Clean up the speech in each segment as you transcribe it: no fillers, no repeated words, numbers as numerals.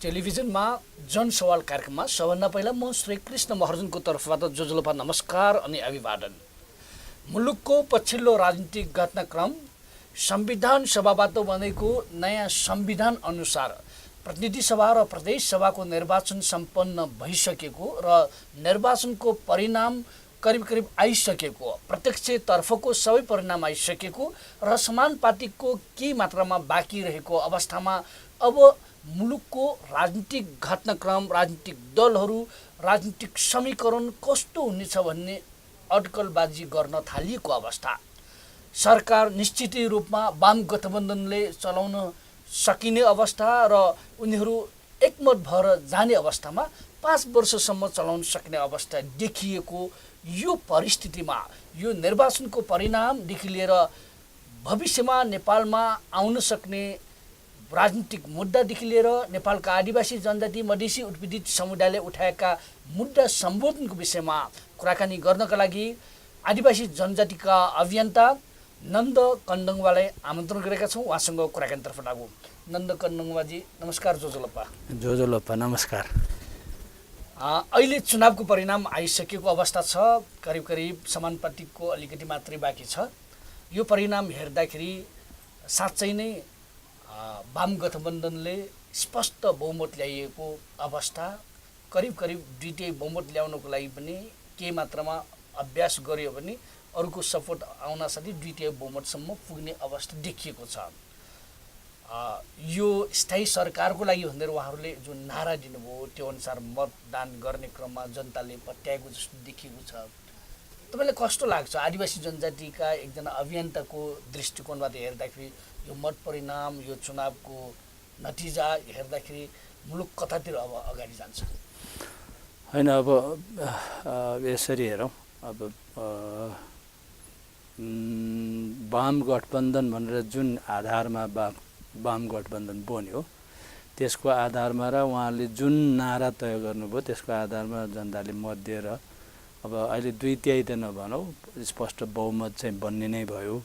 टेलिभिजनमा जन सवाल कार्यक्रममा सबभन्दा पहिला म श्री कृष्ण महर्जनको तर्फबाट जोजोलोपा नमस्कार अनि अभिवादन। मुलुकको पछिल्लो राजनीतिक घटनाक्रम संविधान सभाबाट बनेको नयाँ संविधान अनुसार प्रतिनिधि सभा र प्रदेश सभाको निर्वाचन सम्पन्न भइसकेको र निर्वाचनको परिणाम करिब आइसकेको, प्रत्यक्षतर्फको सबै परिणाम आइसकेको र समानुपातिकको केही मात्रामा बाँकी रहेको अवस्थामा अब मुलुकको राजनीतिक घटनाक्रम, राजनीतिक दलहरू, राजनीतिक समीकरण कस्तो हुनेछ भन्ने अड्कलबाजी गर्न थालिएको अवस्था। सरकार निश्चित रूपमा वाम गठबन्धनले चलाउन सकिने अवस्था र उनीहरू एकमत भएर जाने अवस्थामा 5 वर्षसम्म चलाउन सक्ने अवस्था देखिएको यो परिस्थितिमा यो निर्वाचनको परिणामदेखि लिएर भविष्यमा नेपालमा आउन सक्ने राजनीतिक मुद्दादेखि लिएर नेपालका आदिवासी जनजाति, मधेसी उत्पीडित समुदायले उठाएका मुद्दा सम्बोधनको विषयमा कुराकानी गर्नका लागि आदिवासी जनजातिका अभियन्ता नन्द कन्दङवालाई आमन्त्रण गरेका छौँ। उहाँसँग कुराकानीतर्फ लागौँ। नन्द कन्दङवाजी नमस्कार। जोजोलोपा नमस्कार। अहिले चुनावको परिणाम आइसकेको अवस्था छ, करिब समानुपातिकको अलिकति मात्रै बाँकी छ। यो परिणाम हेर्दाखेरि साँच्चै नै वाम गठबन्धनले स्पष्ट बहुमत ल्याइएको अवस्था, करिब द्वितीय बहुमत ल्याउनको लागि पनि केही मात्रामा अभ्यास गर्यो भने अरूको सपोर्ट आउन साथै द्वितीय बहुमतसम्म पुग्ने अवस्था देखिएको छ। यो स्थायी सरकारको लागि भनेर उहाँहरूले जुन नारा दिनुभयो त्यो अनुसार मतदान गर्ने क्रममा जनताले पत्याएको जस्तो देखिएको छ। तपाईँलाई कस्तो लाग्छ? आदिवासी जनजातिका एकजना अभियन्ताको दृष्टिकोणबाट हेर्दाखेरि यो मत परिणाम, यो चुनावको नतिजा हेर्दाखेरि मुलुक कतातिर अब अगाडि जान्छ? होइन, अब यसरी हेरौँ। अब वाम गठबन्धन भनेर जुन आधारमा वाम गठबन्धन बन्यो त्यसको आधारमा र उहाँले जुन नारा तय गर्नुभयो त्यसको आधारमा जनताले मत दिएर अब अहिले 2/3 त नभनौँ, स्पष्ट बहुमत चाहिँ बन्ने नै भयो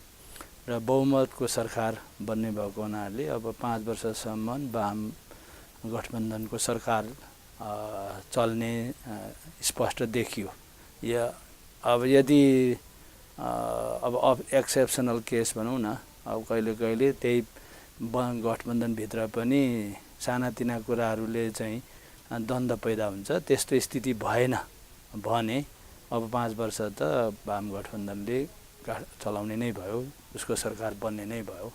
र बहुमतको सरकार बन्ने भएको हुनाले अब 5 वर्षसम्म वाम गठबन्धनको सरकार चल्ने स्पष्ट देखियो। अब यदि अब एक्सेप्सनल केस भनौँ न, अब कहिले त्यही गठबन्धनभित्र पनि सानातिना कुराहरूले चाहिँ द्वन्द्व पैदा हुन्छ। त्यस्तो स्थिति भएन भने अब 5 वर्ष त वाम गठबन्धनले चलाउने नै भयो, उसको सरकार बन्ने नै भयो।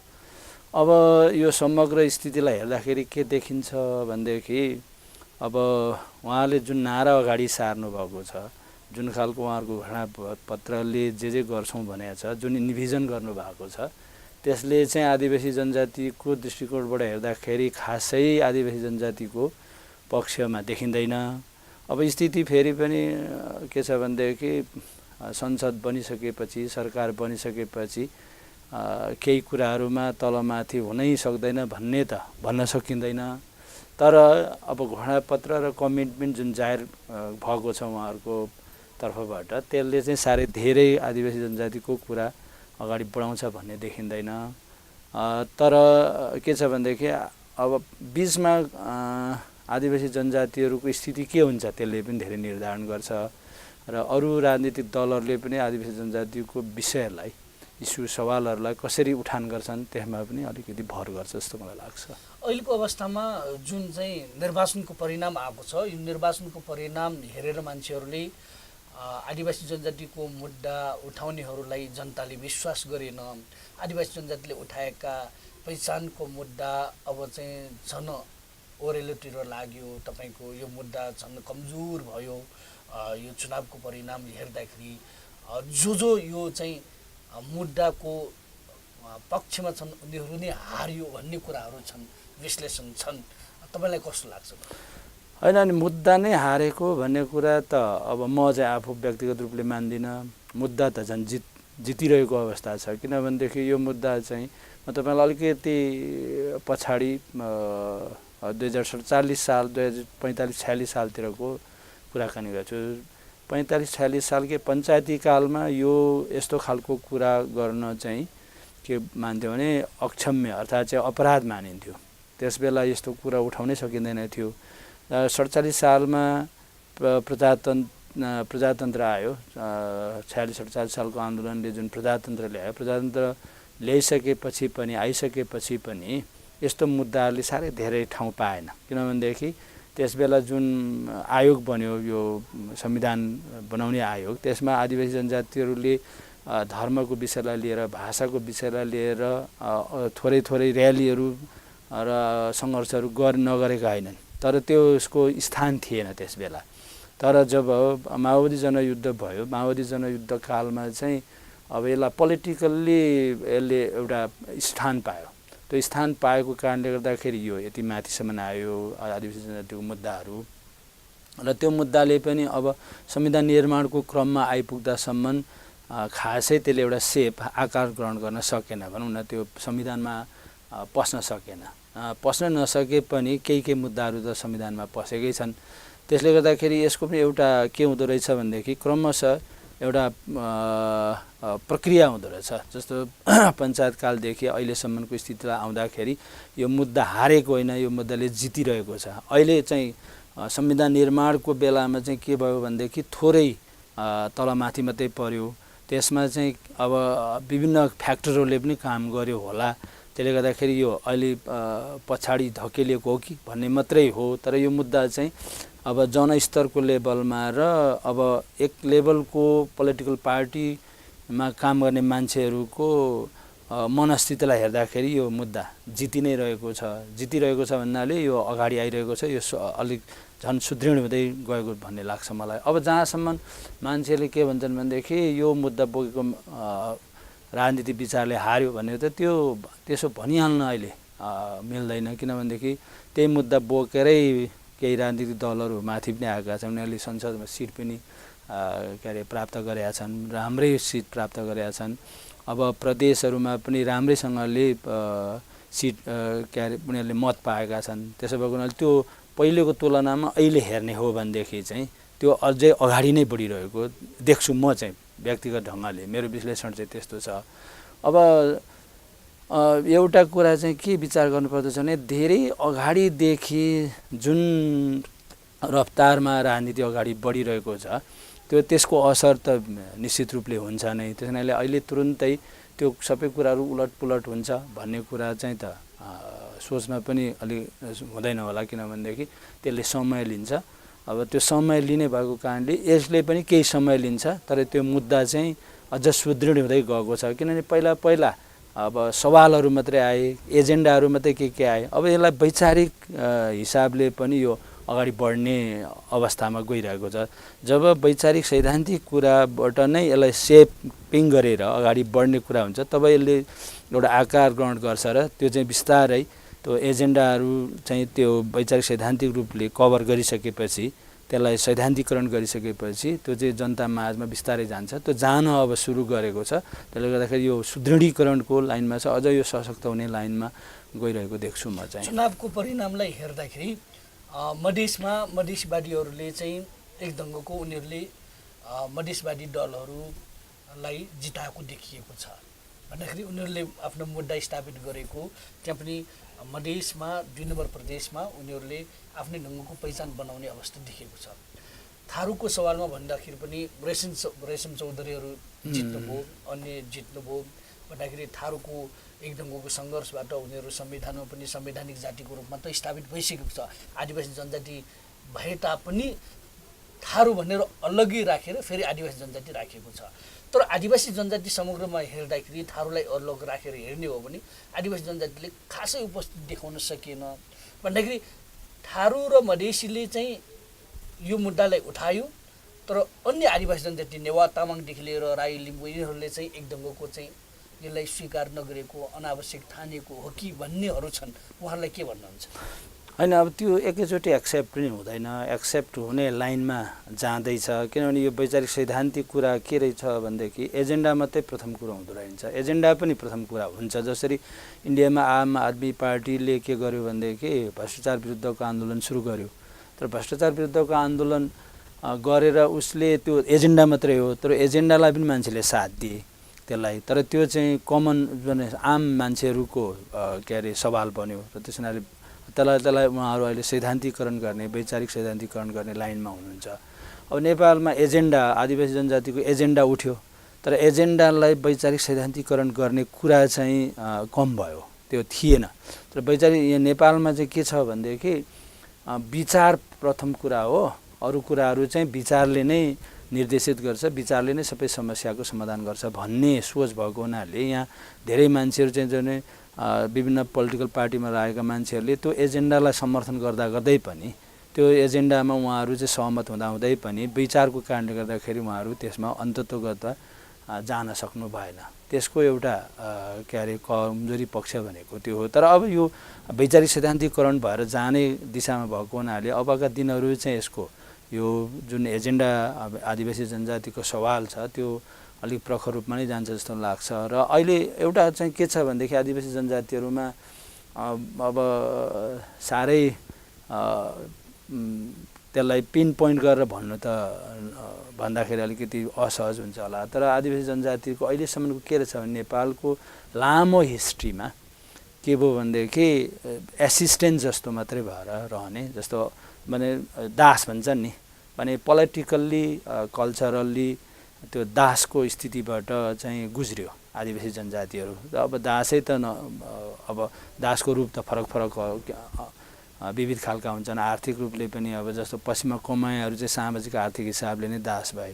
अब यो समग्र स्थितिलाई हेर्दाखेरि के देखिन्छ भनेदेखि अब उहाँले जुन नारा अगाडि सार्नु भएको छ, जुन खालको उहाँहरूको घोषणापत्रले जे गर्छौँ भनेको छ, जुन निभिजन गर्नुभएको छ, त्यसले चाहिँ आदिवासी जनजातिको दृष्टिकोणबाट हेर्दाखेरि खासै आदिवासी जनजातिको पक्षमा देखिँदैन। अब स्थिति फेरि पनि के छ भनेदेखि संसद बनिसकेपछि, सरकार बनिसकेपछि केही कुराहरूमा तलमाथि हुनै सक्दैन भन्ने त भन्न सकिँदैन। तर अब घोषणापत्र र कमिटमेन्ट जुन जाहेर भएको छ उहाँहरूको तर्फबाट, त्यसले चाहिँ साह्रै धेरै आदिवासी जनजातिको कुरा अगाडि बढाउँछ भन्ने देखिँदैन। तर के छ भनेदेखि अब बिचमा आदिवासी जनजातिहरूको स्थिति के हुन्छ त्यसले पनि धेरै निर्धारण गर्छ र अरू राजनीतिक दलहरूले पनि आदिवासी जनजातिको विषयलाई, इस्यु सवालहरूलाई कसरी उठान गर्छन् त्यसमा पनि अलिकति भर गर्छ जस्तो मलाई लाग्छ। अहिलेको अवस्थामा जुन चाहिँ निर्वाचनको परिणाम आएको छ, यो निर्वाचनको परिणाम हेरेर मान्छेहरूले आदिवासी जनजातिको मुद्दा उठाउनेहरूलाई जनताले विश्वास गरेन। आदिवासी जनजातिले उठाएका पहिचानको मुद्दा अब चाहिँ झन् ओरेलोतिर लाग्यो। तपाईँको यो मुद्दा झन् कमजोर भयो। यो चुनावको परिणाम हेर्दाखेरि जो यो चाहिँ मुद्दाको पक्षमा छन् उनीहरू नै हारियो भन्ने कुराहरू छन्, विश्लेषण छन्। तपाईँलाई कस्तो लाग्छ? होइन, अनि मुद्दा नै हारेको भन्ने कुरा त अब म चाहिँ आफू व्यक्तिगत रूपले मान्दिनँ। मुद्दा त झन् जितिरहेको अवस्था छ। किनभनेदेखि यो मुद्दा चाहिँ म तपाईँलाई अलिकति पछाडि 2047 साल 2045-46 सालतिरको कुराकानी गर्छु। 45-46 साल के पञ्चायती कालमा यो यस्तो खालको कुरा गर्न चाहिँ के मान्थ्यो भने अक्षम्य अर्थात् चाहिँ अपराध मानिन्थ्यो। त्यसबेला यस्तो कुरा उठाउनै सकिँदैन थियो। 47 सालमा प्रजातन्त्र आयो। 46-47 सालको आन्दोलनले जुन प्रजातन्त्र ल्यायो, प्रजातन्त्र ल्याइसकेपछि पनि आइसकेपछि पनि यस्तो मुद्दाहरूले साह्रै धेरै ठाउँ पाएन। किनभनेदेखि त्यसबेला जुन आयोग बन्यो, यो संविधान बनाउने आयोग, त्यसमा आदिवासी जनजातिहरूले धर्मको विषयलाई लिएर, भाषाको विषयलाई लिएर थोरै थोरै र्यालीहरू र सङ्घर्षहरू नगरेका होइनन्, तर त्यसको स्थान थिएन त्यसबेला। तर जब माओवादी जनयुद्ध भयो, माओवादी जनयुद्ध कालमा चाहिँ अब यसलाई पोलिटिकल्ली यसले एउटा स्थान पायो। त्यो स्थान पाएको कारणले गर्दाखेरि यो यति माथिसम्म आयो आदिवासी जनजातिको मुद्दाहरू, र त्यो मुद्दाले पनि अब संविधान निर्माणको क्रममा आइपुग्दासम्म खासै त्यसले एउटा सेप आकार ग्रहण गर्न सकेन, भनौँ न, त्यो संविधानमा पस्न सकेन। पस्न नसके पनि केही मुद्दाहरू त संविधानमा पसेकै छन्। त्यसले गर्दाखेरि यसको पनि एउटा के हुँदो रहेछ भनेदेखि क्रमशः एउटा प्रक्रिया हुँदो रहेछ। जस्तो पञ्चायतकालदेखि अहिलेसम्मको स्थितिलाई आउँदाखेरि यो मुद्दा हारेको होइन, यो मुद्दाले जितिरहेको छ। अहिले चाहिँ संविधान निर्माणको बेलामा चाहिँ के भयो भनेदेखि थोरै तलमाथि मात्रै पर्यो। त्यसमा चाहिँ अब विभिन्न फ्याक्टरहरूले पनि काम गर्यो होला। त्यसले गर्दाखेरि यो अहिले पछाडि धकेलिएको हो कि भन्ने मात्रै हो। तर यो मुद्दा चाहिँ अब जनस्तरको लेभलमा र अब एक लेभलको पोलिटिकल पार्टीमा काम गर्ने मान्छेहरूको मनस्थितिलाई हेर्दाखेरि यो मुद्दा जिति नै रहेको छ। जितिरहेको छ भन्नाले यो अगाडि आइरहेको छ, यो अलिक झन् सुदृढ हुँदै गएको भन्ने लाग्छ मलाई। अब जहाँसम्म मान्छेले के भन्छन् भनेदेखि यो मुद्दा बोकेको राजनीतिक विचारले हार्यो भने त त्यसो भनिहाल्न अहिले मिल्दैन। किनभनेदेखि त्यही मुद्दा बोकेरै केही राजनीतिक दलहरू माथि पनि आएका छन्, उनीहरूले संसदमा सिट पनि प्राप्त गरेका छन्, राम्रै सिट प्राप्त गरेका छन्। अब प्रदेशहरूमा पनि राम्रैसँगले सिट उनीहरूले मत पाएका छन्। त्यसो भएको हुनाले त्यो पहिलेको तुलनामा अहिले हेर्ने हो भनेदेखि चाहिँ त्यो अझै अगाडि नै बढिरहेको देख्छु म चाहिँ व्यक्तिगत ढङ्गले। मेरो विश्लेषण चाहिँ त्यस्तो छ। अब एउटा कुरा चाहिँ के विचार गर्नुपर्दछ भने धेरै अगाडिदेखि जुन रफ्तारमा राजनीति अगाडि बढिरहेको छ त्यसको असर त निश्चित रूपले हुन्छ नै। त्यस कारणले अहिले तुरुन्तै त्यो सबै कुराहरू उलटपुलट हुन्छ भन्ने कुरा चाहिँ त सोचमा पनि अलि हुँदैन होला। किनभनेदेखि त्यसले समय लिन्छ। अब त्यो समय लिने भएको कारणले यसले पनि केही समय लिन्छ, तर त्यो मुद्दा चाहिँ अझ सुदृढ हुँदै गएको छ। किनभने पहिला अब सवालहरू मात्रै आए, एजेन्डाहरू मात्रै के आए। अब यसलाई वैचारिक हिसाबले पनि यो अगाडि बढ्ने अवस्थामा गइरहेको छ। जब वैचारिक सैद्धान्तिक कुराबाट नै यसलाई सेपिङ गरेर अगाडि बढ्ने कुरा हुन्छ, तब यसले एउटा आकार ग्रहण गर्छ र त्यो चाहिँ बिस्तारै त्यो एजेन्डाहरू चाहिँ त्यो वैचारिक सैद्धान्तिक रूपले कभर गरिसकेपछि, त्यसलाई सैद्धान्तिकरण गरिसकेपछि त्यो चाहिँ जनता माझमा बिस्तारै जान्छ। त्यो जान अब सुरु गरेको छ। त्यसले गर्दाखेरि यो सुदृढीकरणको लाइनमा छ, अझ यो सशक्त हुने लाइनमा गइरहेको देख्छु म चाहिँ। चुनावको परिणामलाई हेर्दाखेरि मधेसवादीहरूले चाहिँ एक ढङ्गको उनीहरूले मधेसवादी दलहरूलाई जिताएको देखिएको छ भन्दाखेरि उनीहरूले आफ्नो मुद्दा स्थापित गरेको त्यहाँ पनि मधेसमा 2 नम्बर प्रदेशमा उनीहरूले आफ्नै ढङ्गको पहिचान बनाउने अवस्था देखिएको छ। थारूको सवालमा भन्दाखेरि पनि रेशम चौधरीहरू जित्नुभयो, अन्य जित्नुभयो भन्दाखेरि थारूको एक ढङ्गको सङ्घर्षबाट उनीहरू संविधानमा पनि संवैधानिक जातिको रूपमा त स्थापित भइसकेको छ। आदिवासी जनजाति भए तापनि थारू भनेर अलग्गै राखेर फेरि आदिवासी जनजाति राखेको छ। तर आदिवासी जनजाति समग्रमा हेर्दाखेरि थारूलाई अलग राखेर हेर्ने हो भने आदिवासी जनजातिले खासै उपस्थिति देखाउन सकेन भन्दाखेरि थारू र मधेसीले चाहिँ यो मुद्दालाई उठायो, तर अन्य आदिवासी जनजाति नेवा तामाङदेखि लिएर राई लिम्बू यिनीहरूले चाहिँ एक ढङ्गको चाहिँ यसलाई स्वीकार नगरेको, अनावश्यक ठानेको हो कि भन्नेहरू छन्। उहाँहरूलाई के भन्नुहुन्छ? होइन, अब त्यो एकैचोटि एक्सेप्ट पनि हुँदैन, एक्सेप्ट हुने लाइनमा जाँदैछ। किनभने यो वैचारिक सैद्धान्तिक कुरा के रहेछ भनेदेखि एजेन्डा मात्रै प्रथम कुरा हुँदो रहेछ, एजेन्डा पनि प्रथम कुरा हुन्छ। जसरी इन्डियामा आम आदमी पार्टीले के गर्यो भनेदेखि भ्रष्टाचार विरुद्धको आन्दोलन सुरु गर्यो, तर भ्रष्टाचार विरुद्धको आन्दोलन गरेर उसले त्यो एजेन्डा मात्रै हो, तर एजेन्डालाई पनि मान्छेले साथ दिए त्यसलाई। तर त्यो चाहिँ कमन आम मान्छेहरूको सवाल बन्यो र त्यस हुनाले त्यसलाई उहाँहरू अहिले सैद्धान्तिकरण गर्ने वैचारिक सैद्धान्तिकरण गर्ने लाइनमा हुनुहुन्छ। अब नेपालमा एजेन्डा आदिवासी जनजातिको एजेन्डा उठ्यो, तर एजेन्डालाई वैचारिक सैद्धान्तिकरण गर्ने कुरा चाहिँ कम भयो, त्यो थिएन। तर वैचारिक यहाँ नेपालमा चाहिँ के छ भनेदेखि विचार प्रथम कुरा हो, अरू कुराहरू चाहिँ विचारले नै निर्देशित गर्छ, विचारले नै सबै समस्याको समाधान गर्छ भन्ने सोच भएको हुनाले यहाँ धेरै मान्छेहरू चाहिँ जुन विभिन्न पोलिटिकल पार्टीमा लागेका मान्छेहरूले त्यो एजेन्डालाई समर्थन गर्दै पनि त्यो एजेन्डामा उहाँहरू चाहिँ सहमत हुँदै पनि विचारको कारणले गर्दाखेरि उहाँहरू त्यसमा अन्ततोगत जान सक्नु भएन। त्यसको एउटा के अरे कमजोरी पक्ष भनेको त्यो हो। तर अब यो वैचारिक सैद्धान्तिकरण भएर जाने दिशामा भएको हुनाले अबका दिनहरू चाहिँ यसको यो जुन एजेन्डा आदिवासी जनजातिको सवाल छ त्यो अलिक प्रखर रूपमा नै जान्छ जस्तो लाग्छ। र अहिले एउटा चाहिँ के छ भनेदेखि आदिवासी जनजातिहरूमा अब साह्रै त्यसलाई पिन पोइन्ट गरेर भन्नु त भन्दाखेरि अलिकति असहज हुन्छ होला। तर आदिवासी जनजातिको अहिलेसम्मको के रहेछ भने नेपालको लामो हिस्ट्रीमा के भयो भनेदेखि एसिस्टेन्ट जस्तो मात्रै भएर रहने, जस्तो माने दास भन्छन् नि, माने पोलिटिकल्ली कल्चरल्ली त्यो दासको स्थितिबाट चाहिँ गुज्रियो आदिवासी जनजातिहरू। अब दासै त अब दासको रूप त फरक विविध खालका हुन्छन्। आर्थिक रूपले पनि अब जस्तो पश्चिमा कमाइहरू चाहिँ सामाजिक आर्थिक हिसाबले नै दास भए।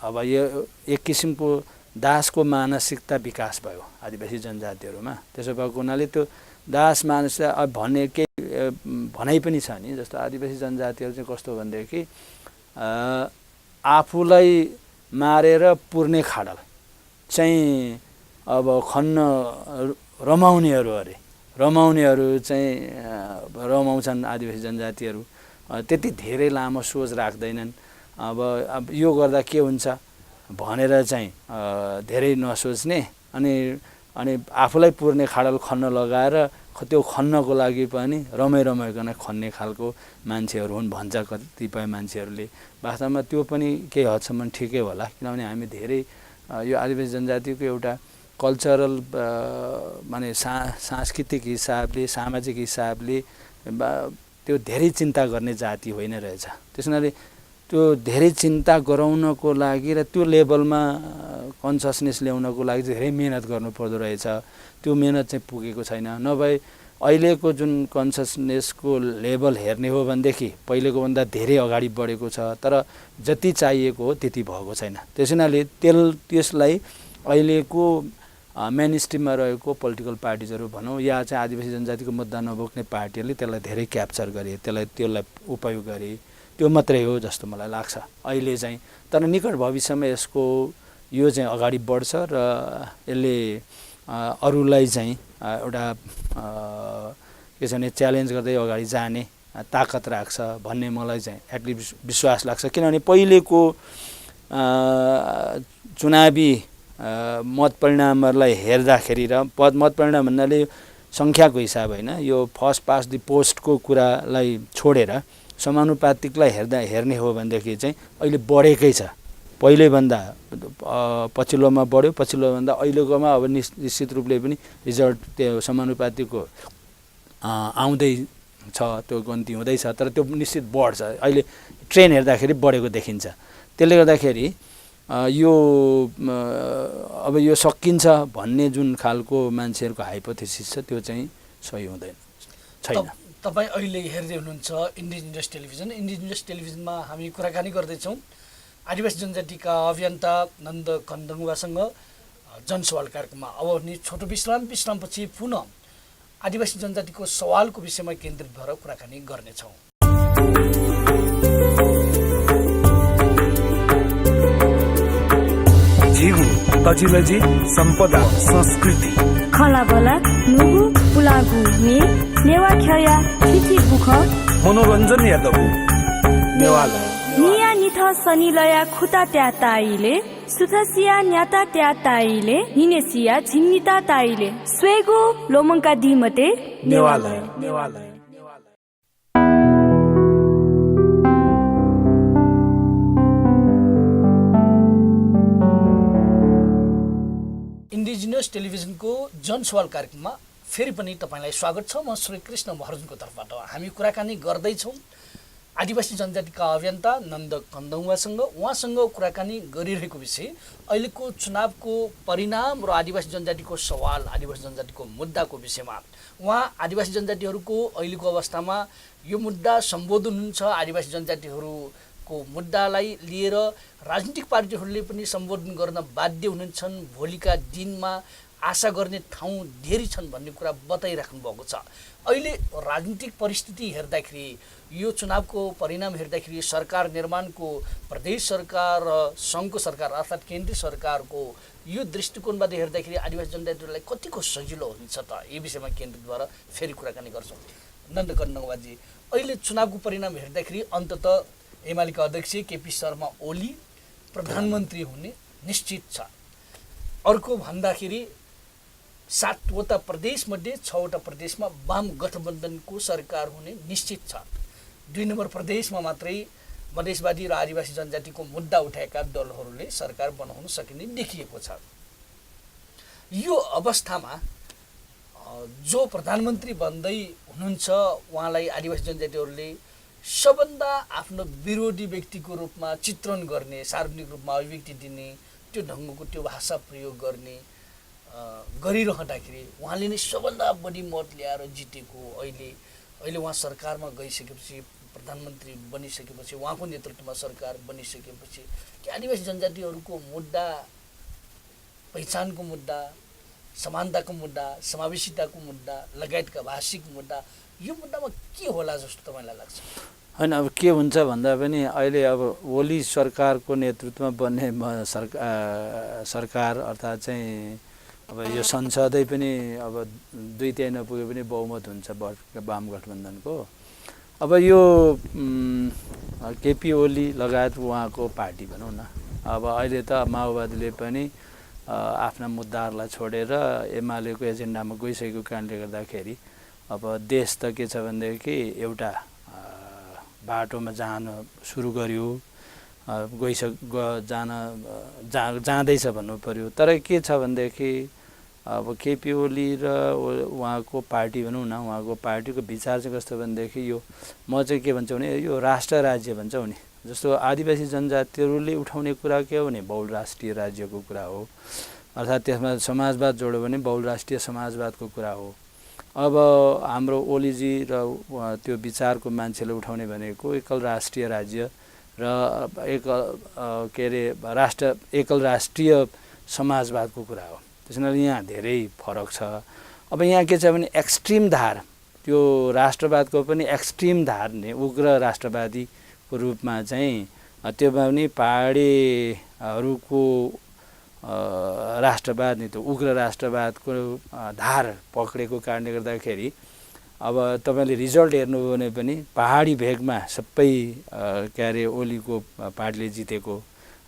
अब यो एक किसिमको दासको मानसिकता विकास भयो आदिवासी जनजातिहरूमा। त्यसो भएको हुनाले त्यो दास मानसिकता अब भन्ने केही भनाइ पनि छ नि, जस्तो आदिवासी जनजातिहरू चाहिँ कस्तो भनेदेखि आफूलाई मारेर पुर्ने खाडल चाहिँ अब खन्न रमाउनेहरू चाहिँ रमाउँछन् आदिवासी जनजातिहरू। त्यति धेरै लामो सोच राख्दैनन्। अब यो गर्दा के हुन्छ भनेर चाहिँ धेरै नसोच्ने अनि आफूलाई पुर्ने खाडल खन्न लगाएर त्यो खन्नको लागि पनि रमाइकन खन्ने खालको मान्छेहरू हुन् भन्छ कतिपय मान्छेहरूले। वास्तवमा त्यो पनि केही हदसम्म ठिकै होला, किनभने हामी धेरै यो आदिवासी जनजातिको एउटा कल्चरल माने सांस्कृतिक हिसाबले सामाजिक हिसाबले त्यो धेरै चिन्ता गर्ने जाति होइन रहेछ। त्यस हुनाले त्यो धेरै चिन्ता गराउनको लागि र त्यो लेभलमा कन्सियसनेस ल्याउनको लागि धेरै मेहनत गर्नुपर्दो रहेछ। त्यो मेहनत चाहिँ पुगेको छैन। नभए अहिलेको जुन कन्सियसनेसको लेभल हेर्ने हो भनेदेखि पहिलेको भन्दा धेरै अगाडि बढेको छ, तर जति चाहिएको हो त्यति भएको छैन। त्यस हुनाले त्यसलाई अहिलेको मेन स्ट्रिममा रहेको पोलिटिकल पार्टिजहरू भनौँ या चाहिँ आदिवासी जनजातिको मुद्दा नबोक्ने पार्टीहरूले त्यसलाई धेरै क्याप्चर गरे, त्यसलाई उपयोग गरे, त्यो मात्रै हो जस्तो मलाई लाग्छ अहिले चाहिँ। तर निकट भविष्यमा यसको यो चाहिँ अगाडि बढ्छ र यसले अरूलाई चाहिँ एउटा के छ भने च्यालेन्ज गर्दै अगाडि जाने ताकत राख्छ भन्ने मलाई चाहिँ एटलिस्ट विश्वास लाग्छ। किनभने पहिलेको चुनावी मत परिणामहरूलाई हेर्दाखेरि र मत परिणाम भन्नाले सङ्ख्याको हिसाब होइन, यो फर्स्ट पास्ट द पोस्टको कुरालाई छोडेर समानुपातिकलाई हेर्ने हो भनेदेखि चाहिँ अहिले बढेकै छ। पहिलेभन्दा पछिल्लोमा बढ्यो, पछिल्लोभन्दा अहिलेकोमा अब निश्चित रूपले पनि रिजल्ट त्यो समानुपातिकको आउँदै छ, त्यो गन्ती हुँदैछ, तर त्यो निश्चित बढ्छ। अहिले ट्रेन हेर्दाखेरि बढेको देखिन्छ। त्यसले गर्दाखेरि यो अब यो सकिन्छ भन्ने जुन खालको मान्छेहरूको हाइपोथेसिस छ त्यो चाहिँ सही हुँदैन छैन। तपाईँ अहिले हेर्दै हुनुहुन्छ इन्डिजिनियस टेलिभिजन। इन्डिजिनियस टेलिभिजनमा हामी कुराकानी गर्दैछौँ आदिवासी जनजातिका अभियन्ता नन्द कन्दङ्वासँग जनसवाल कार्यक्रममा। अब नि छोटो विश्रामपछि पुनः आदिवासी जनजातिको सवालको विषयमा केन्द्रित भएर कुराकानी गर्नेछौँ। जीवु तजिलजी सम्पदा संस्कृति खलाबला नुगु पुलागु ने नेवा खया थिथि बुख मनोरञ्जन यादवु नेवाला निया निथ सनिलया खुता त्या ताइले सुथसिया न्याता त्या ताइले निनेसिया झिन्निता ताइले स्वेगु लोमंका दिमते नेवाला इन्डिजिनियस टेलिभिजनको जनसवाल कार्यक्रममा फेरि पनि तपाईँलाई स्वागत छ। म श्री कृष्ण महर्जनको तर्फबाट हामी कुराकानी गर्दैछौँ आदिवासी जनजातिका अभियन्ता नन्द कन्दङ्वासँग। उहाँसँग कुराकानी गरिरहेको विषय अहिलेको चुनावको परिणाम र आदिवासी जनजातिको सवाल, आदिवासी जनजातिको मुद्दाको विषयमा। उहाँ आदिवासी जनजातिहरूको अहिलेको अवस्थामा यो मुद्दा सम्बोधन हुन्छ। आदिवासी जनजातिहरूको मुद्दालाई लिएर राजनीतिक पार्टीहरूले पनि सम्बोधन गर्न बाध्य हुन्छन्। भोलिका दिनमा आशा गर्ने ठाउँ धेरै छन् भन्ने कुरा बताइराख्नु भएको छ। अहिले राजनीतिक परिस्थिति हेर्दाखेरि, यो चुनावको परिणाम हेर्दाखेरि सरकार निर्माणको प्रदेश सरकार र सङ्घको सरकार अर्थात् केन्द्रीय सरकारको यो दृष्टिकोणबाट हेर्दाखेरि आदिवासी जनजातिहरूलाई कतिको सजिलो हुन्छ त, यो विषयमा केन्द्रित भएर फेरि कुराकानी गर्छौँ। नन्द कन्दङ्वाजी, अहिले चुनावको परिणाम हेर्दाखेरि अन्ततः एमालेका अध्यक्ष केपी शर्मा ओली प्रधानमन्त्री हुने निश्चित छ। अर्को भन्दाखेरि 7वटा प्रदेशमध्ये 6वटा प्रदेशमा वाम गठबन्धनको सरकार हुने निश्चित छ। 2 नम्बर प्रदेशमा मात्रै मधेसवादी र आदिवासी जनजातिको मुद्दा उठाएका दलहरूले सरकार बनाउन सकिने देखिएको छ। यो अवस्थामा जो प्रधानमन्त्री बन्दै हुनुहुन्छ उहाँलाई आदिवासी जनजातिहरूले सबभन्दा आफ्नो विरोधी व्यक्तिको रूपमा चित्रण गर्ने, सार्वजनिक रूपमा अभिव्यक्ति दिने, त्यो ढङ्गको त्यो भाषा प्रयोग गर्ने गरिरहँदाखेरि उहाँले नै सबभन्दा बढी मत ल्याएर जितेको। अहिले उहाँ सरकारमा गइसकेपछि, प्रधानमन्त्री बनिसकेपछि, उहाँको नेतृत्वमा सरकार बनिसकेपछि कि आदिवासी जनजातिहरूको मुद्दा, पहिचानको मुद्दा, समानताको मुद्दा, समावेशिताको मुद्दा लगायतका भाषिक मुद्दा, यो मुद्दामा के होला जस्तो तपाईँलाई लाग्छ? होइन, अब के हुन्छ भन्दा पनि अहिले अब ओली सरकारको नेतृत्वमा बन्ने सरकार अर्थात् चाहिँ अब यो संसदै पनि अब 2/3 नपुगे पनि बहुमत हुन्छ वाम गठबन्धनको। अब यो केपी ओली लगायत उहाँको पार्टी भनौँ न, अब अहिले त माओवादीले पनि आफ्ना मुद्दाहरूलाई छोडेर एमालेको एजेन्डामा गइसकेको कारणले गर्दाखेरि अब देश त के छ भनेदेखि एउटा बाटोमा जान सुरु गर्यो, जाँदैछ भन्नु पर्यो। तर के छ भनेदेखि अब केपी ओली र उहाँको पार्टी भनौँ न, उहाँको पार्टीको विचार चाहिँ कस्तो भनेदेखि यो म चाहिँ के भन्छौँ भने यो राष्ट्र राज्य भन्छौँ नि, जस्तो आदिवासी जनजातिहरूले उठाउने कुरा के हो भने बहुराष्ट्रिय राज्यको कुरा हो, अर्थात् त्यसमा समाजवाद जोड्यो भने बहुराष्ट्रिय समाजवादको कुरा हो। अब हाम्रो ओलीजी र त्यो विचारको मान्छेले उठाउने भनेको एकल राष्ट्रिय राज्य र एकल राष्ट्रिय समाजवादको कुरा हो। त्यसैले यहाँ धेरै फरक छ। अब यहाँ के छ भने एक्सट्रिम धार, त्यो राष्ट्रवादको पनि एक्सट्रिम धार ने उग्र राष्ट्रवादीको रूपमा चाहिँ त्यो पनि पहाडीहरूको राष्ट्रवाद नि, त्यो उग्र राष्ट्रवादको धार पक्रेको कारणले गर्दाखेरि अब तपाईँले रिजल्ट हेर्नुभयो भने पनि पहाडी भेगमा सबै के अरे ओलीको पार्टीले जितेको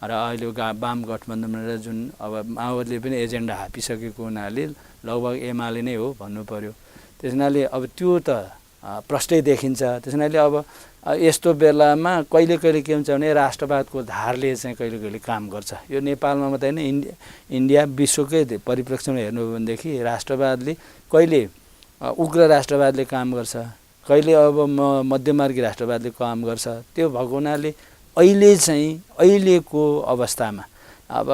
र अहिले वाम गठबन्धनमा जुन अब माओवादीले पनि एजेन्डा हापिसकेको हुनाले लगभग एमाले नै हो भन्नु पर्यो। त्यसैले अब त्यो त प्रष्टै देखिन्छ। त्यसैले अब यस्तो बेलामा कहिले कहिले के हुन्छ भने राष्ट्रवादको धारले चाहिँ कहिले कहिले काम गर्छ। यो नेपालमा मात्रै होइन, इन्डिया विश्वकै परिप्रेक्ष्यमा हेर्नु हो भनेदेखि राष्ट्रवादले कहिले उग्र राष्ट्रवादले काम गर्छ, कहिले अब मध्यमार्गी राष्ट्रवादले काम गर्छ। त्यो भएको हुनाले अहिले चाहिँ अहिलेको अवस्थामा अब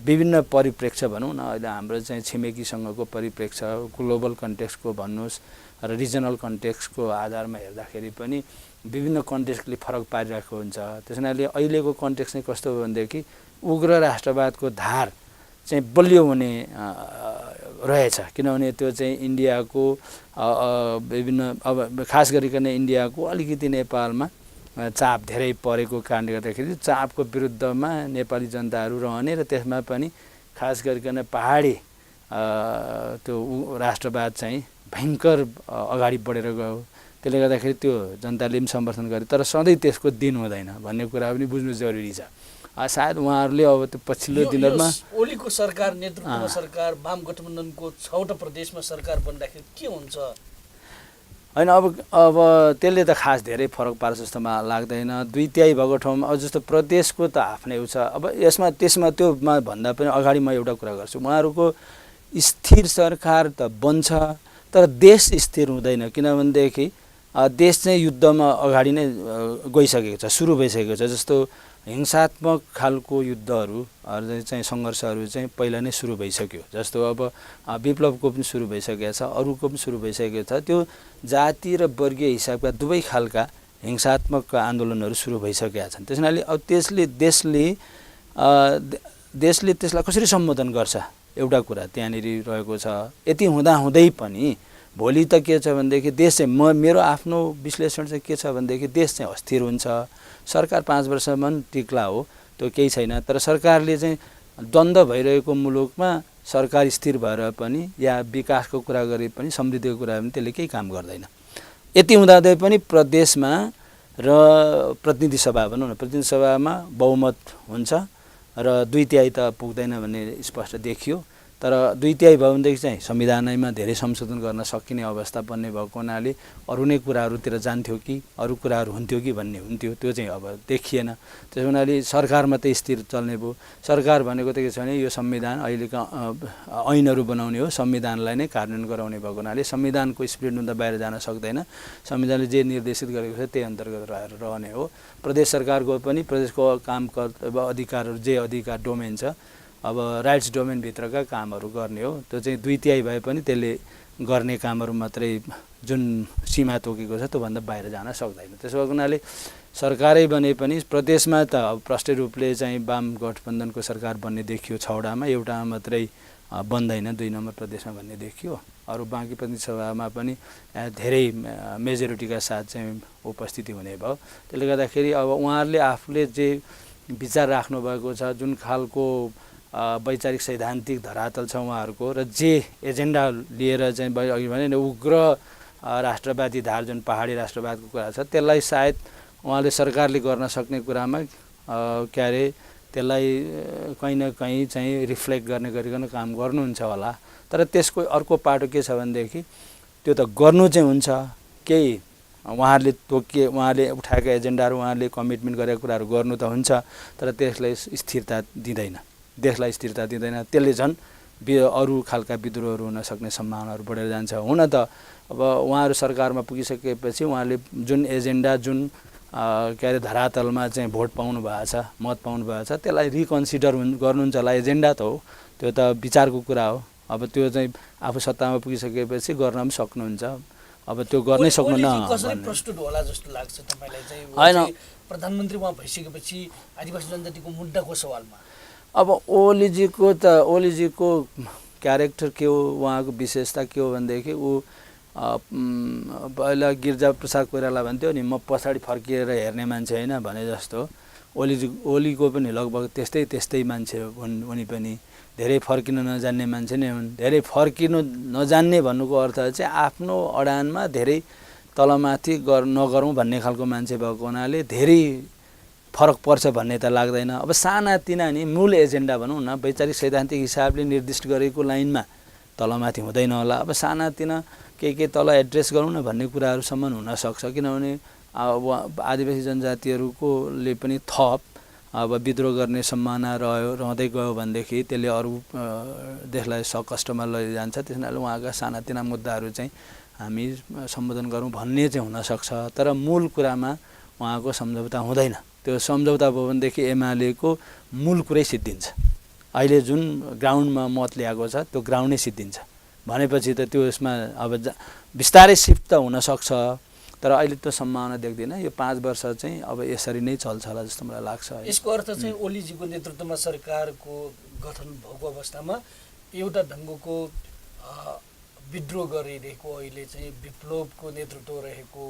विभिन्न परिप्रेक्ष्य भनौँ न, अहिले हाम्रो चाहिँ छिमेकीसँगको परिप्रेक्ष्य, ग्लोबल कन्टेक्स्टको भन्नुहोस् र रिजनल कन्टेक्स्टको आधारमा हेर्दाखेरि पनि विभिन्न कन्टेक्स्टले फरक पारिरहेको हुन्छ। त्यसैले अहिलेको कन्टेक्स्ट चाहिँ कस्तो हो भनेदेखि उग्र राष्ट्रवादको धार चाहिँ बलियो हुने रहेछ, किनभने त्यो चाहिँ इन्डियाको विभिन्न अब खास गरिकन इन्डियाको अलिकति नेपालमा चाप धेरै परेको कारणले गर्दाखेरि चापको विरुद्धमा नेपाली जनताहरू रहने र त्यसमा पनि खास गरिकन पहाडी त्यो राष्ट्रवाद चाहिँ भयङ्कर अगाडि बढेर गयो। त्यसले गर्दाखेरि त्यो जनताले पनि समर्थन गरे, तर सधैँ त्यसको दिन हुँदैन भन्ने कुरा पनि बुझ्नु जरुरी छ। सायद उहाँहरूले अब त्यो पछिल्लो दिनहरूमा ओलीको सरकार नेतृत्वमा सरकार वाम गठबन्धनको 6वटा प्रदेशमा सरकार बन्दाखेरि के हुन्छ? होइन, अब त्यसले त खास धेरै फरक पार्छ जस्तो मलाई लाग्दैन। 2/3 भएको ठाउँमा अब जस्तो प्रदेशको त आफ्नै छ। अब त्यसमा त्योमा भन्दा पनि अगाडि म एउटा कुरा गर्छु, उहाँहरूको स्थिर सरकार त बन्छ तर देश स्थिर हुँदैन किनभनेदेखि देश चाहिँ युद्धमा अगाडि नै गइसकेको छ सुरु भइसकेको छ जस्तो हिंसात्मक खालको युद्धहरू चाहिँ सङ्घर्षहरू चाहिँ पहिला नै सुरु भइसक्यो जस्तो अब विप्लवको पनि सुरु भइसकेको छ अरूको पनि सुरु भइसकेको छ त्यो जाति र वर्गीय हिसाबका दुवै खालका हिंसात्मक आन्दोलनहरू सुरु भइसकेका छन् त्यसैले अब देशले त्यसलाई कसरी सम्बोधन गर्छ एउटा कुरा त्यहाँनिर रहेको छ यति हुँदै पनि भोलि त के छ भनेदेखि देश चाहिँ मेरो आफ्नो विश्लेषण चाहिँ के छ भनेदेखि देश चाहिँ अस्थिर हुन्छ सरकार 5 वर्षसम्म टिक्ला हो त्यो केही छैन तर सरकारले चाहिँ द्वन्द्व भइरहेको मुलुकमा सरकार स्थिर भएर पनि या विकासको कुरा गरे पनि समृद्धिको कुरा पनि त्यसले केही काम गर्दैन यति हुँदाहुँदै पनि प्रदेशमा र प्रतिनिधि सभा भनौँ न प्रतिनिधि सभामा बहुमत हुन्छ र 2/3 त पुग्दैन भन्ने स्पष्ट देखियो तर 2/3 भयो भनेदेखि चाहिँ संविधानैमा धेरै संशोधन गर्न सकिने अवस्था बन्ने भएको हुनाले अरू नै कुराहरूतिर जान्थ्यो कि अरू कुराहरू हुन्थ्यो कि भन्ने हुन्थ्यो त्यो चाहिँ अब देखिएन त्यसो हुनाले सरकार मात्रै स्थिर चल्ने भयो सरकार भनेको त के छ भने यो संविधान अहिलेका ऐनहरू बनाउने हो संविधानलाई नै कार्यान्वयन गराउने भएको हुनाले संविधानको स्पिरिटमा त बाहिर जान सक्दैन संविधानले जे निर्देशित गरेको छ त्यही अन्तर्गत रहेर रहने हो प्रदेश सरकारको पनि प्रदेशको काम अधिकारहरू जे अधिकार डोमेन छ अब राइट्स डोमेनभित्रका कामहरू गर्ने हो त्यो चाहिँ 2/3 भए पनि त्यसले गर्ने कामहरू मात्रै जुन सीमा तोकेको छ त्योभन्दा बाहिर जान सक्दैन त्यसो भएको हुनाले सरकारै बने पनि प्रदेशमा त अब प्रष्ट रूपले चाहिँ वाम गठबन्धनको सरकार बन्ने देखियो 6वटामा एउटामा मात्रै बन्दैन 2 नम्बर प्रदेशमा भन्ने देखियो अरू बाँकी प्रतिनिधि सभामा पनि धेरै मेजोरिटीका साथ चाहिँ उपस्थिति हुने भयो त्यसले गर्दाखेरि अब उहाँहरूले आफूले जे विचार राख्नु भएको छ जुन खालको वैचारिक सैद्धान्तिक धरातल छ उहाँहरूको र जे एजेन्डा लिएर चाहिँ अघि भने उग्र राष्ट्रवादी धार जुन पहाडी राष्ट्रवादको कुरा छ त्यसलाई सायद उहाँले सरकारले गर्न सक्ने कुरामा के अरे त्यसलाई कहीँ न कहीँ चाहिँ रिफ्लेक्ट गर्ने गरिकन काम गर्नुहुन्छ होला तर त्यसको अर्को पाटो के छ भनेदेखि त्यो त गर्नु चाहिँ हुन्छ केही उहाँहरूले उठाएका एजेन्डाहरू उहाँहरूले कमिटमेन्ट गरेका कुराहरू गर्नु त हुन्छ तर त्यसलाई स्थिरता दिँदैन त्यसले झन् अरू खालका विद्रोहहरू हुन सक्ने सम्भावनाहरू बढेर जान्छ हुन त अब उहाँहरू सरकारमा पुगिसकेपछि उहाँले जुन एजेन्डा जुन के अरे धरातलमा चाहिँ भोट पाउनु भएको छ मत पाउनु भएको छ त्यसलाई रिकन्सिडर गर्नुहुन्छ होला एजेन्डा त हो त्यो त विचारको कुरा हो अब त्यो चाहिँ आफू सत्तामा पुगिसकेपछि गर्न पनि सक्नुहुन्छ अब त्यो गर्नै सक्नुहुन्न कसरी प्रस्तुत होला जस्तो लाग्छ तपाईलाई चाहिँ प्रधानमन्त्री उहाँ भइसकेपछि आदिवासी जनजातिको मुद्दाको सवालमा अब ओलीजीको क्यारेक्टर के हो उहाँको विशेषता के हो भनेदेखि ऊ पहिला गिरिजा प्रसाद कोइराला भन्थ्यो नि म पछाडि फर्किएर हेर्ने मान्छे होइन भने जस्तो ओलीको पनि लगभग त्यस्तै मान्छे हुन् उनी पनि धेरै फर्किन नजान्ने मान्छे नै हुन् धेरै फर्किनु नजान्ने भन्नुको अर्थ चाहिँ आफ्नो अडानमा धेरै तलमाथि नगरौँ भन्ने खालको मान्छे भएको हुनाले धेरै फरक पर्छ भन्ने त लाग्दैन अब सानातिना नि मूल एजेन्डा भनौँ न वैचारिक सैद्धान्तिक हिसाबले निर्दिष्ट गरेको लाइनमा तलमाथि हुँदैन होला अब सानातिना के तल एड्रेस गरौँ न भन्ने कुराहरूसम्म हुनसक्छ किनभने अब आदिवासी जनजातिहरूकोले पनि थप अब विद्रोह गर्ने सम्भावना रहँदै गयो भनेदेखि त्यसले अरू देशलाई सकष्टमा लैजान्छ त्यसैले उहाँका सानातिना मुद्दाहरू चाहिँ हामी सम्बोधन गरौँ भन्ने चाहिँ हुनसक्छ तर मूल कुरामा उहाँको सम्झौता हुँदैन त्यो सम्झौता भयो भनेदेखि एमालेको मूल कुरै सिद्धिन्छ अहिले जुन ग्राउन्डमा मत ल्याएको छ त्यो ग्राउन्डै सिद्धिन्छ भनेपछि त त्यो यसमा अब बिस्तारै सिफ्ट त हुनसक्छ तर अहिले त्यो सम्भावना देख्दिनँ यो 5 वर्ष चाहिँ अब यसरी नै चल्छ होला जस्तो मलाई लाग्छ यसको अर्थ चाहिँ ओलीजीको नेतृत्वमा सरकारको गठन भएको अवस्थामा एउटा ढङ्गको विद्रोह गरिरहेको अहिले चाहिँ विप्लवको नेतृत्व रहेको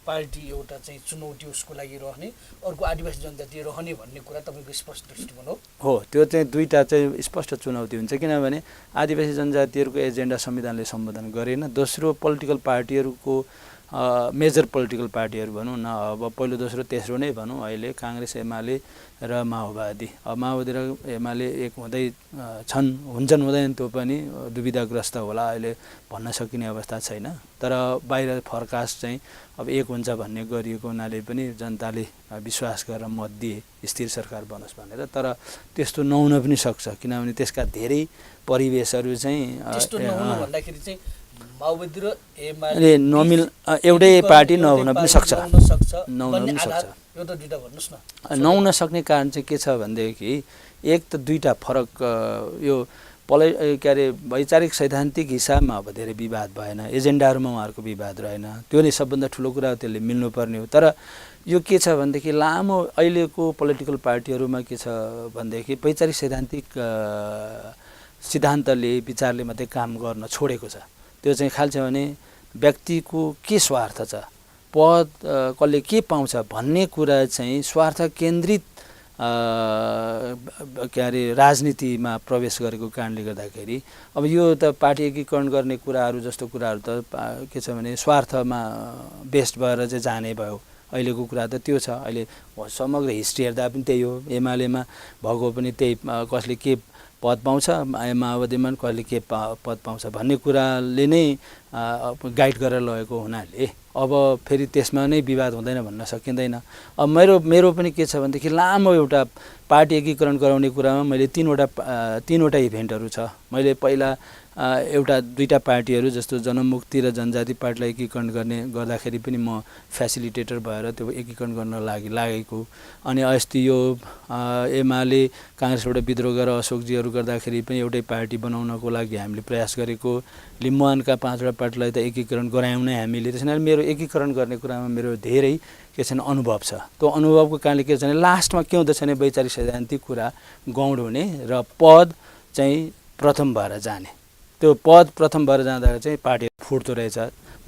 पार्टी एउटा चाहिँ चुनौती उसको लागि रहने अर्को आदिवासी जनजाति रहने भन्ने कुरा तपाईँको स्पष्ट दृष्टिकोण हो त्यो चाहिँ दुईटा चाहिँ स्पष्ट चुनौती हुन्छ किनभने आदिवासी जनजातिहरूको एजेन्डा संविधानले सम्बोधन गरेन दोस्रो पोलिटिकल पार्टीहरूको मेजर पोलिटिकल पार्टीहरू भनौँ न, अब पहिलो दोस्रो तेस्रो नै भनौँ अहिले काङ्ग्रेस एमाले र माओवादी। अब माओवादी र एमाले एक हुँदै हुन्छन् हुँदैन त्यो पनि दुविधाग्रस्त होला, अहिले भन्न सकिने अवस्था छैन। तर बाहिर फरकास्ट चाहिँ अब एक हुन्छ भन्ने गरिएको हुनाले पनि जनताले विश्वास गरेर मत दिए स्थिर सरकार बनोस् भनेर। तर त्यस्तो नहुन पनि सक्छ, किनभने त्यसका धेरै परिवेशहरू चाहिँ भन्दाखेरि चाहिँ माओवादी र एमाले नमिल एउटै पार्टी नहुन पनि सक्छ, नहुन पनि सक्छ। नहुन सक्ने कारण चाहिँ के छ भनेदेखि एक त दुईवटा फरक यो के अरे वैचारिक सैद्धान्तिक हिसाबमा अब धेरै विवाद भएन, एजेन्डाहरूमा उहाँहरूको विवाद रहेन, त्यो नै सबभन्दा ठुलो कुरा हो, त्यसले मिल्नुपर्ने हो। तर यो के छ भनेदेखि लामो अहिलेको पोलिटिकल पार्टीहरूमा के छ भनेदेखि वैचारिक सैद्धान्तिक सिद्धान्तले विचारले मात्रै काम गर्न छोडेको छ। त्यो चाहिँ खालि छ भने व्यक्तिको के स्वार्थ छ, पद कसले के पाउँछ भन्ने कुरा चाहिँ स्वार्थ केन्द्रित के अरे राजनीतिमा प्रवेश गरेको कारणले गर्दाखेरि अब यो त पार्टी एकीकरण गर्ने कुराहरू जस्तो कुराहरू त के छ भने स्वार्थमा बेस्ड भएर चाहिँ जाने भयो। अहिलेको कुरा त त्यो छ। अहिले समग्र हिस्ट्री हेर्दा पनि त्यही हो, एमालेमा भएको पनि त्यही, कसले के पद पाउँछ, माओवादीमा कहिले के पद पाउँछ भन्ने कुराले नै गाइड गरेर लगेको हुनाले अब फेरि त्यसमा नै विवाद हुँदैन भन्न सकिँदैन। अब मेरो पनि के छ भनेदेखि लामो एउटा पार्टी एकीकरण गराउने कुरामा मैले तीनवटा इभेन्टहरू छ। मैले पहिला एउटा दुईटा पार्टीहरू जस्तो जनमुक्ति र जनजाति पार्टीलाई एकीकरण गर्दाखेरि पनि म फेसिलिटेटर भएर त्यो एकीकरण गर्न लागेको। अनि अस्ति यो एमाले काङ्ग्रेसबाट विद्रोह गरेर अशोकजीहरू गर्दाखेरि पनि एउटै पार्टी बनाउनको लागि हामीले प्रयास गरेको। लिम्बुवानका 5वटा पार्टीलाई त एकीकरण गरायौँ नै हामीले। त्यसैले मेरो एकीकरण गर्ने कुरामा मेरो धेरै के छ भने अनुभव छ। त्यो अनुभवको कारणले के छ भने लास्टमा के हुँदछ भने वैचारिक सैद्धान्तिक कुरा गौड हुने र पद चाहिँ प्रथम भएर जाने। त्यो पद प्रथम भएर जाँदा चाहिँ पार्टी फुट्दो रहेछ।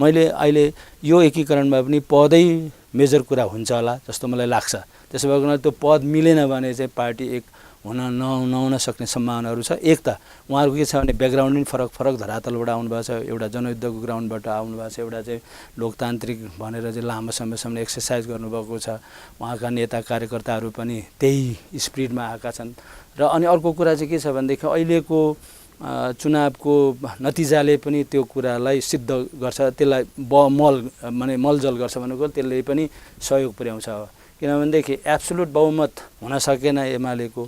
मैले अहिले यो एकीकरणमा पनि पदै मेजर कुरा हुन्छ होला जस्तो मलाई लाग्छ। त्यसो भएको हुनाले त्यो पद मिलेन भने चाहिँ पार्टी एक नहुन सक्ने सम्भावनाहरू छ। एक त उहाँहरूको के छ भने ब्याकग्राउन्ड पनि फरक धरातलबाट आउनुभएको छ। एउटा जनयुद्धको ग्राउन्डबाट आउनुभएको छ, एउटा चाहिँ लोकतान्त्रिक भनेर चाहिँ लामो समयसम्म एक्सर्साइज गर्नुभएको छ। उहाँका नेता कार्यकर्ताहरू पनि त्यही स्पिरिटमा आएका छन्। र अनि अर्को कुरा चाहिँ के छ भनेदेखि अहिलेको चुनावको नतिजाले पनि त्यो कुरालाई सिद्ध गर्छ, त्यसलाई मलजल गर्छ भनेको त्यसले पनि सहयोग पुर्याउँछ। किनभनेदेखि एब्सोल्युट बहुमत हुन सकेन एमालेको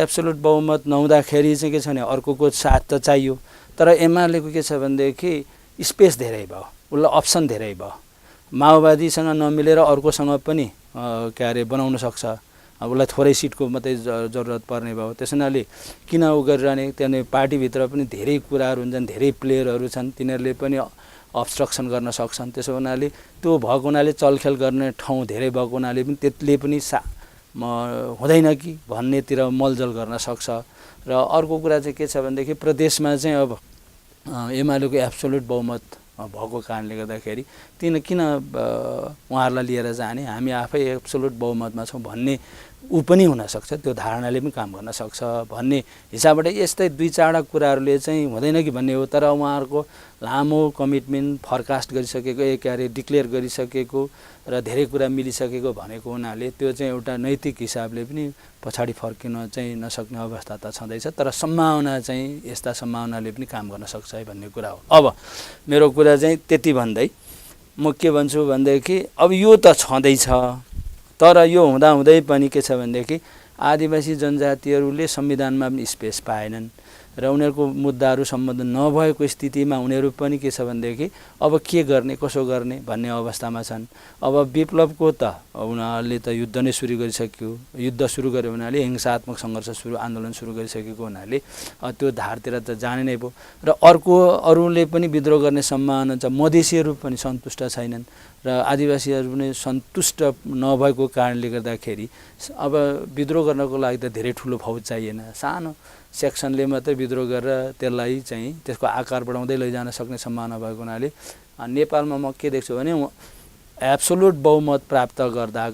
एब्सोल्युट बहुमत नहुँदाखेरि चाहिँ के छ भने अर्कोको साथ त चाहियो। तर एमालेको के छ भनेदेखि स्पेस धेरै भयो, उसलाई अप्सन धेरै भयो। माओवादीसँग नमिलेर अर्कोसँग पनि के अरे बनाउन सक्छ, उसलाई थोरै सिटको मात्रै जरुरत पर्ने भयो। त्यसैले किन गरिरहने, त्यहाँनिर पार्टीभित्र पनि धेरै कुराहरू हुन्छन्, धेरै प्लेयरहरू छन्, तिनीहरूले पनि अब्स्ट्रक्सन गर्न सक्छन्। त्यसो हुनाले त्यो भएको हुनाले चलखेल गर्ने ठाउँ धेरै भएको हुनाले पनि त्यसले पनि हुँदैन कि भन्नेतिर मलजल गर्न सक्छ। र अर्को कुरा चाहिँ के छ भनेदेखि प्रदेशमा चाहिँ अब एमालेको एब्सोल्युट बहुमत भएको कारणले गर्दाखेरि किन उहाँहरूलाई लिएर जाने, हामी आफै एब्सोल्युट बहुमतमा छौँ भन्ने पनि हुनसक्छ। त्यो धारणाले पनि काम गर्न सक्छ भन्ने हिसाबबाट यस्तै 2-4वटा कुराहरूले चाहिँ हुँदैन कि भन्ने हो। तर उहाँहरूको लामो कमिटमेन्ट फरकास्ट गरिसकेको, के अरे डिक्लेयर गरिसकेको र धेरै कुरा मिलिसकेको भनेको हुनाले त्यो चाहिँ एउटा नैतिक हिसाबले पनि पछाडि फर्किन चाहिँ नसक्ने अवस्था त छँदैछ। तर सम्भावना चाहिँ यस्ता सम्भावनाले पनि काम गर्न सक्छ है भन्ने कुरा हो। अब मेरो कुरा चाहिँ त्यति भन्दै म के भन्छु भनेदेखि अब यो त छँदैछ, तर यो हुँदाहुँदै पनि के छ भनेदेखि आदिवासी जनजातिहरूले संविधानमा पनि स्पेस पाएनन् र उनीहरूको मुद्दाहरू सम्बन्धन नभएको स्थितिमा उनीहरू पनि के छ भनेदेखि अब के गर्ने कसो गर्ने भन्ने अवस्थामा छन्। अब विप्लवको त उनीहरूले त युद्ध नै सुरु गरिसक्यो, युद्ध सुरु गर्यो हुनाले हिंसात्मक सङ्घर्ष आन्दोलन सुरु गरिसकेको हुनाले त्यो धारतिर त जाने नै भयो। र अर्को अरूले पनि विद्रोह गर्ने सम्भावना छ, मधेसीहरू पनि सन्तुष्ट छैनन् र आदिवासीहरू पनि सन्तुष्ट नभएको कारणले गर्दाखेरि अब विद्रोह गर्नको लागि त धेरै ठुलो फौज चाहिएन, सानो सेक्सनले मात्रै विद्रोह गरेर त्यसलाई चाहिँ त्यसको आकार बढाउँदै लैजान सक्ने सम्भावना भएको हुनाले नेपालमा म के देख्छु भने एब्सोल्युट बहुमत प्राप्त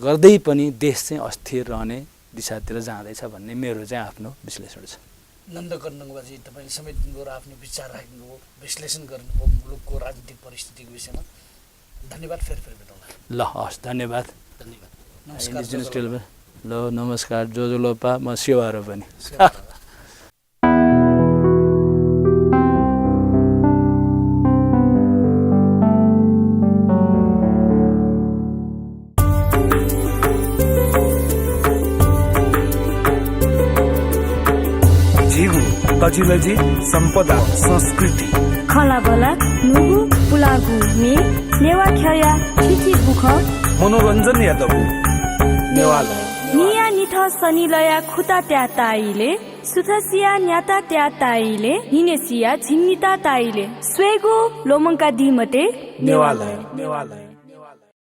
गर्दै पनि देश चाहिँ अस्थिर रहने दिशातिर जाँदैछ भन्ने मेरो चाहिँ आफ्नो विश्लेषण छ। नन्द कन्दङ्गवाजी, तपाईँले समेत आफ्नो विचार राख्नुभयो, विश्लेषण गर्नुभयो मुलुकको राजनीतिक परिस्थितिको विषयमा। धन्यवाद फेरि भेटौँला ल हस् धन्यवाद धन्यवाद नमस्कार इन्डिजिनस टेलिभिजन ल नमस्कार जोजोलोपा म सेवारो पनि झिगु तजिलजी सम्पदा संस्कृति खलाबला नुगु पुलागु ने नेवा ख्या छिछि बुख मनोरञ्जन यादव नेवाला निया निथ सनिलया खुता त्या ताइले सुथसिया न्याता त्या ताइले हिनेसिया झिन्निता ताइले स्वेगो लोमङ्का दिमते नेवाला